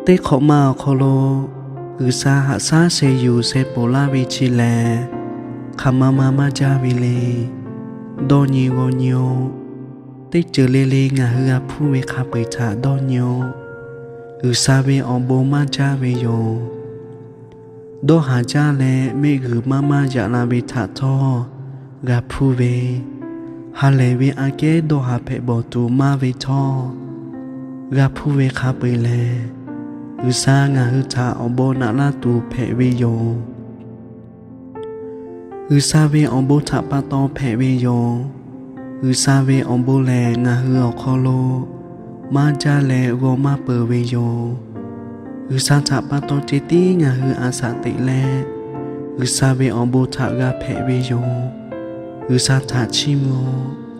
Teˇ hk'awꞈ ma awˬ hk'aw lo G'uiˬsha haꞈ shaˉ sheh yuˬ sheh ponˬ laˇ ve chi lehˬ, hk'aˬ ma ma maˇ jaˇ ve le. Dawˇ nyi g'aw nyi-oˆ. Teˇ ceuˬ le le ngaˬ hui g'a hpuˇ ve hk'a peu-eˬ htaꞈ dawˇ nyi-oˆ. G'uiˬsha ve awˬ bon maˇ jaˇ ve yoˬ. Dawˇ haˍ jaˇ leh mehˆ g'uiˬ maˇ maˇ yaꞈ la ve htaꞈ htawˇ g'a hpuˇ ve, ha lehˬ ve aꞈ kehˉ dawˇ haˍ hpehꞈ bawˬ tuˬ maˇ ve htawˇ g'a hpuˇ ve hk'a peu-eˬ lehˬ, G'uiˬsha ngaˬ hui htaꞈ awˬ bon naꞈ laˇ tuˬ hpehꞈ ve yoˬ. G'uiˬsha ve awˬ bon htaꞈ pa taw hpehꞈ ve yoˬ. G'uiˬsha ve awˬ bon lehˬ, ngaˬ hui awˬ hk'aw lo maˇ jaˇ leh g'aw maˇ peuˬ ve yoˬ. G'uiˬsha htaꞈ pa taw ceh tiˉ ngaˬ hui a shaꞈ teꞈ leh, G'uiˬsha ve awˬ bon htaꞈ g'a hpehꞈ ve yoˬ. G'uiˬsha htaꞈ chiˇ mvuh-oˆ.